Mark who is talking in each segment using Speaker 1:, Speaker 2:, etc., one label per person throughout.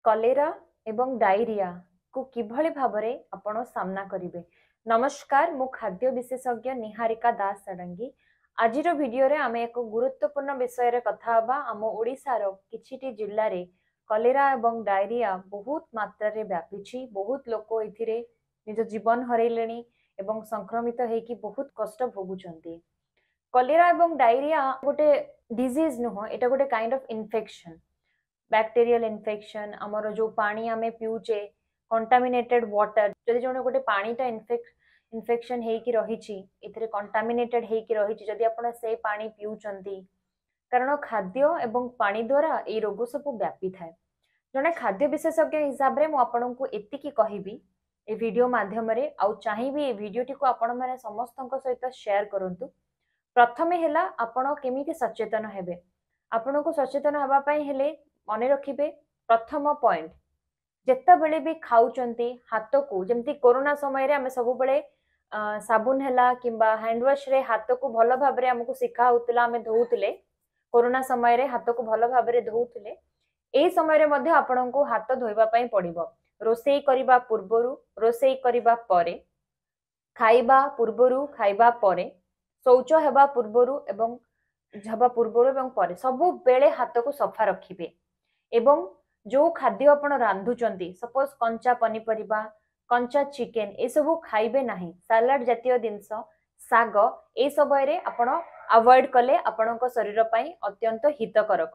Speaker 1: Cholera ଏବଂ ଡାଇରିଆକୁ କିଭଳି ଭାବରେ ଆପଣ ସାମ୍ନା କରିବେ। ନମସ୍କାର, ମୁଁ ଖାଦ୍ୟ ବିଶେଷଜ୍ଞ ନିହାରିକା ଦାସ ଷଡ଼ଙ୍ଗୀ। ଆଜିର ଭିଡ଼ିଓରେ ଆମେ ଏକ ଗୁରୁତ୍ୱପୂର୍ଣ୍ଣ ବିଷୟରେ କଥା ହେବା। ଆମ ଓଡ଼ିଶାର କିଛିଟି ଜିଲ୍ଲାରେ କଲେରା ଏବଂ ଡାଇରିଆ ବହୁତ ମାତ୍ରାରେ ବ୍ୟାପିଛି। ବହୁତ ଲୋକ ଏଥିରେ ନିଜ ଜୀବନ ହରେଇଲେଣି ଏବଂ ସଂକ୍ରମିତ ହେଇକି ବହୁତ କଷ୍ଟ ଭୋଗୁଛନ୍ତି। କଲେରା ଏବଂ ଡାଇରିଆ ଗୋଟେ ଡିଜିଜ୍ ନୁହଁ, ଏଇଟା ଗୋଟେ kind of infection, bacterial infection. ଆମର ଯୋଉ ପାଣି ଆମେ ପିଉଛେ, କଣ୍ଟାମିନେଟେଡ୍ ୱାଟର, ଯଦି ଜଣେ ଗୋଟେ ପାଣିଟା ଇନଫେକ୍ସନ ହେଇକି ରହିଛି, ଏଥିରେ କଣ୍ଟାମିନେଟେଡ୍ ହେଇକି ରହିଛି, ଯଦି ଆପଣ ସେ ପାଣି ପିଉଛନ୍ତି, କାରଣ ଖାଦ୍ୟ ଏବଂ ପାଣି ଦ୍ୱାରା ଏଇ ରୋଗ ସବୁ ବ୍ୟାପିଥାଏ। ଜଣେ ଖାଦ୍ୟ ବିଶେଷଜ୍ଞ ହିସାବରେ ମୁଁ ଆପଣଙ୍କୁ ଏତିକି କହିବି ଏ ଭିଡ଼ିଓ ମାଧ୍ୟମରେ, ଆଉ ଚାହିଁବି ଏ ଭିଡ଼ିଓଟିକୁ ଆପଣମାନେ ସମସ୍ତଙ୍କ ସହିତ ସେୟାର କରନ୍ତୁ। ପ୍ରଥମେ ହେଲା, ଆପଣ କେମିତି ସଚେତନ ହେବେ? ଆପଣଙ୍କୁ ସଚେତନ ହେବା ପାଇଁ ହେଲେ ମନେ ରଖିବେ ପ୍ରଥମ ପଏଣ୍ଟ, ଯେତେବେଳେ ବି ଖାଉଛନ୍ତି ହାତକୁ, ଯେମିତି କରୋନା ସମୟରେ ଆମେ ସବୁବେଳେ ସାବୁନ ହେଲା କିମ୍ବା ହ୍ୟାଣ୍ଡ ୱାଶରେ ହାତକୁ ଭଲ ଭାବରେ ଆମକୁ ଶିଖା ହଉଥିଲା, ଆମେ ଧୋଉଥିଲେ, କରୋନା ସମୟରେ ହାତକୁ ଭଲ ଭାବରେ ଧୋଉଥିଲେ, ଏଇ ସମୟରେ ମଧ୍ୟ ଆପଣଙ୍କୁ ହାତ ଧୋଇବା ପାଇଁ ପଡିବ। ରୋଷେଇ କରିବା ପୂର୍ବରୁ, ରୋଷେଇ କରିବା ପରେ, ଖାଇବା ପୂର୍ବରୁ, ଖାଇବା ପରେ, ଶୌଚ ହେବା ପୂର୍ବରୁ ଏବଂ ହେବା ପୂର୍ବରୁ ଏବଂ ପରେ, ସବୁବେଳେ ହାତକୁ ସଫା ରଖିବେ। ଏବଂ ଯୋଉ ଖାଦ୍ୟ ଆପଣ ରାନ୍ଧୁଛନ୍ତି, ସପୋଜ କଞ୍ଚା ପନିପରିବା, କଞ୍ଚା ଚିକେନ ଏସବୁ ଖାଇବେ ନାହିଁ। ସାଲାଡ ଜାତୀୟ ଜିନିଷ, ଶାଗ ଏ ସମୟରେ ଆପଣ ଆଭଏଡ କଲେ ଆପଣଙ୍କ ଶରୀର ପାଇଁ ଅତ୍ୟନ୍ତ ହିତକରକ।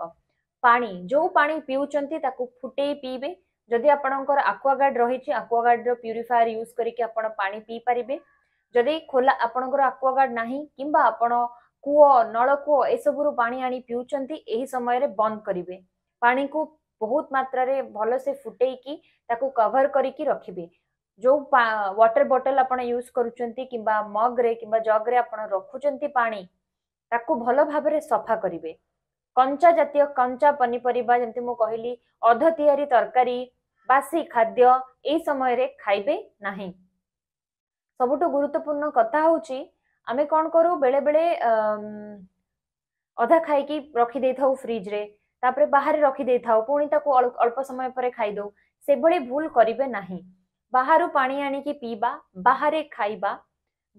Speaker 1: ପାଣି, ଯୋଉ ପାଣି ପିଉଛନ୍ତି ତାକୁ ଫୁଟେଇ ପିଇବେ। ଯଦି ଆପଣଙ୍କର ଆକ୍ୱାଗାର୍ଡ ରହିଛି, ଆକ୍ୱାଗାର୍ଡର ପ୍ୟୁରିଫାୟର ୟୁଜ କରିକି ଆପଣ ପାଣି ପିଇ ପାରିବେ। ଯଦି ଖୋଲା ଆପଣଙ୍କର ଆକ୍ୱାଗାର୍ଡ ନାହିଁ କିମ୍ବା ଆପଣ କୂଅ, ନଳକୂଅ ଏସବୁରୁ ପାଣି ଆଣି ପିଉଛନ୍ତି, ଏହି ସମୟରେ ବନ୍ଦ କରିବେ। ପାଣିକୁ ବହୁତ ମାତ୍ରାରେ ଭଲସେ ଫୁଟେଇକି ତାକୁ କଭର କରିକି ରଖିବେ। ଯୋଉ ୱାଟର ବଟଲ ଆପଣ ୟୁଜ କରୁଛନ୍ତି କିମ୍ବା ମଗରେ କିମ୍ବା ଜଗରେ ଆପଣ ରଖୁଛନ୍ତି ପାଣି, ତାକୁ ଭଲ ଭାବରେ ସଫା କରିବେ। କଞ୍ଚା ଜାତୀୟ, କଞ୍ଚା ପନିପରିବା, ଯେମିତି ମୁଁ କହିଲି, ଅଧ ତିଆରି ତରକାରୀ, ବାସି ଖାଦ୍ୟ ଏଇ ସମୟରେ ଖାଇବେ ନାହିଁ। ସବୁଠୁ ଗୁରୁତ୍ୱପୂର୍ଣ୍ଣ କଥା ହଉଛି, ଆମେ କଣ କରୁ, ବେଳେ ବେଳେ ଅଧା ଖାଇକି ରଖିଦେଇଥାଉ ଫ୍ରିଜରେ, ତାପରେ ବାହାରେ ରଖିଦେଇଥାଉ, ପୁଣି ତାକୁ ଅଳ୍ପ ସମୟ ପରେ ଖାଇଦଉ। ସେଭଳି ଭୁଲ କରିବେ ନାହିଁ। ବାହାରୁ ପାଣି ଆଣିକି ପିଇବା, ବାହାରେ ଖାଇବା,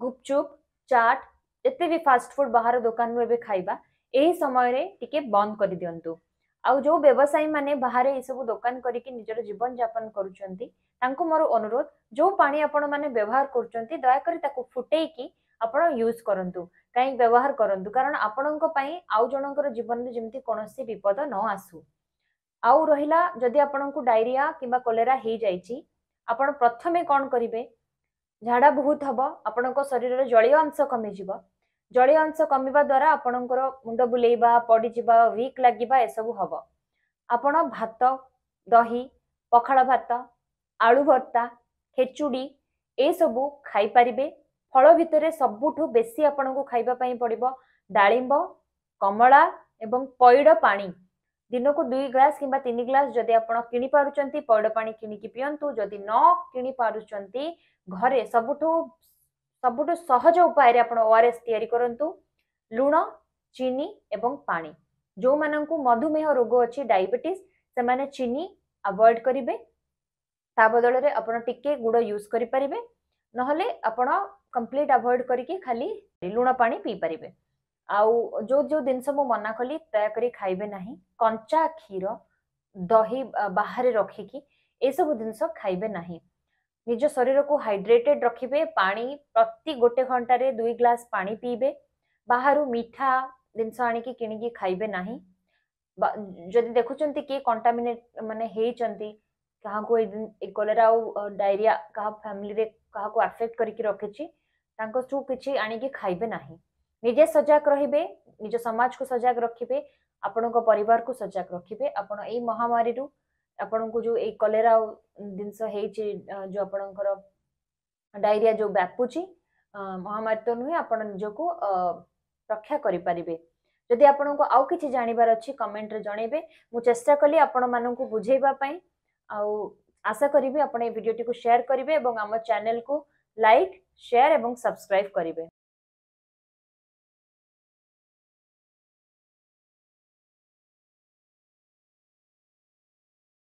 Speaker 1: ଗୁପଚୁପ, ଚାଟ, ଯେତେ ବି ଫାଷ୍ଟଫୁଡ ବାହାର ଦୋକାନରୁ ଏବେ ଖାଇବା, ଏହି ସମୟରେ ଟିକେ ବନ୍ଦ କରିଦିଅନ୍ତୁ। ଆଉ ଯୋଉ ବ୍ୟବସାୟୀ ମାନେ ବାହାରେ ଏସବୁ ଦୋକାନ କରିକି ନିଜର ଜୀବନ ଯାପନ କରୁଛନ୍ତି, ତାଙ୍କୁ ମୋର ଅନୁରୋଧ, ଯୋଉ ପାଣି ଆପଣ ମାନେ ବ୍ୟବହାର କରୁଛନ୍ତି, ଦୟାକରି ତାକୁ ଫୁଟେଇକି ଆପଣ ୟୁଜ କରନ୍ତୁ, କାହିଁକି ବ୍ୟବହାର କରନ୍ତୁ, କାରଣ ଆପଣଙ୍କ ପାଇଁ ଆଉ ଜଣଙ୍କର ଜୀବନରେ ଯେମିତି କୌଣସି ବିପଦ ନ ଆସୁ। ଆଉ ରହିଲା, ଯଦି ଆପଣଙ୍କୁ ଡାଇରିଆ କିମ୍ବା କଲେରା ହେଇଯାଇଛି, ଆପଣ ପ୍ରଥମେ କଣ କରିବେ? ଝାଡା ବହୁତ ହବ, ଆପଣଙ୍କ ଶରୀରରେ ଜଳୀୟ ଅଂଶ କମିଯିବ। ଜଳୀୟ ଅଂଶ କମିବା ଦ୍ୱାରା ଆପଣଙ୍କର ମୁଣ୍ଡ ବୁଲେଇବା, ପଡିଯିବା, ୱିକ୍ ଲାଗିବା ଏସବୁ ହବ। ଆପଣ ଭାତ, ଦହି, ପଖାଳ ଭାତ, ଆଳୁ ଭର୍ତ୍ତା, ଖେଚୁଡି ଏସବୁ ଖାଇପାରିବେ। ଫଳ ଭିତରେ ସବୁଠୁ ବେଶୀ ଆପଣଙ୍କୁ ଖାଇବା ପାଇଁ ପଡିବ ଡାଳିମ୍ବ, କମଳା ଏବଂ ପଇଡ଼ ପାଣି। ଦିନକୁ 2 ଗ୍ଲାସ କିମ୍ବା 3 ଗ୍ଲାସ, ଯଦି ଆପଣ କିଣି ପାରୁଛନ୍ତି ପଇଡ଼ ପାଣି କିଣିକି ପିଅନ୍ତୁ। ଯଦି ନ କିଣି ପାରୁଛନ୍ତି, ଘରେ ସବୁଠୁ ସବୁଠୁ ସହଜ ଉପାୟରେ ଆପଣ ଓଆରଏସ୍ ତିଆରି କରନ୍ତୁ, ଲୁଣ, ଚିନି ଏବଂ ପାଣି। ଯୋଉମାନଙ୍କୁ ମଧୁମେହ ରୋଗ ଅଛି, ଡାଇବେଟିସ୍, ସେମାନେ ଚିନି ଆଭଏଡ କରିବେ। ତା ବଦଳରେ ଆପଣ ଟିକେ ଗୁଡ଼ ୟୁଜ କରିପାରିବେ, ନହେଲେ ଆପଣ କମ୍ପ୍ଲିଟ ଆଭଏଡ କରିକି ଖାଲି ଲୁଣ ପାଣି ପିଇ ପାରିବେ। ଆଉ ଯୋଉ ଯୋଉ ଜିନିଷ ମୁଁ ମନା କଲି, ଦୟାକରି ଖାଇବେ ନାହିଁ। କଞ୍ଚା କ୍ଷୀର, ଦହି ବାହାରେ ରଖିକି ଏସବୁ ଜିନିଷ ଖାଇବେ ନାହିଁ। ନିଜ ଶରୀରକୁ ହାଇଡ୍ରେଟେଡ ରଖିବେ। ପାଣି ପ୍ରତି ଗୋଟେ ଘଣ୍ଟାରେ 2 ଗ୍ଲାସ ପାଣି ପିଇବେ। ବାହାରୁ ମିଠା ଜିନିଷ ଆଣିକି କିଣିକି ଖାଇବେ ନାହିଁ। ଯଦି ଦେଖୁଛନ୍ତି କିଏ କଣ୍ଟାମିନେଟ ମାନେ ହେଇଛନ୍ତି, କାହାକୁ ଏଇ କଲେରା ଆଉ ଡାଇରିଆ କାହା ଫ୍ୟାମିଲିରେ କାହାକୁ ଆଫେକ୍ଟ କରିକି ରଖିଛି, ତାଙ୍କଠୁ କିଛି ଆଣିକି ଖାଇବେ ନାହିଁ। ନିଜେ ସଜାଗ ରହିବେ, ନିଜ ସମାଜକୁ ସଜାଗ ରଖିବେ, ଆପଣଙ୍କ ପରିବାରକୁ ସଜାଗ ରଖିବେ। ଆପଣ ଏଇ ମହାମାରୀରୁ, ଆପଣଙ୍କୁ ଯୋଉ ଏଇ କଲେରା ଜିନିଷ ହେଇଛି, ଯୋଉ ଆପଣଙ୍କର ଡାଇରିଆ ଯୋଉ ବ୍ୟାପୁଛି, ମହାମାରୀ ତ ନୁହେଁ, ଆପଣ ନିଜକୁ ରକ୍ଷା କରିପାରିବେ। ଯଦି ଆପଣଙ୍କୁ ଆଉ କିଛି ଜାଣିବାର ଅଛି, କମେଣ୍ଟରେ ଜଣେଇବେ। ମୁଁ ଚେଷ୍ଟା କଲି ଆପଣମାନଙ୍କୁ ବୁଝେଇବା ପାଇଁ, ଆଉ ଆଶା କରିବି ଆପଣ ଏଇ ଭିଡ଼ିଓଟିକୁ ସେୟାର କରିବେ ଏବଂ ଆମ ଚ୍ୟାନେଲକୁ ଲାଇକ୍, ସେୟାର ଏବଂ ସବସ୍କ୍ରାଇବ କରିବେ।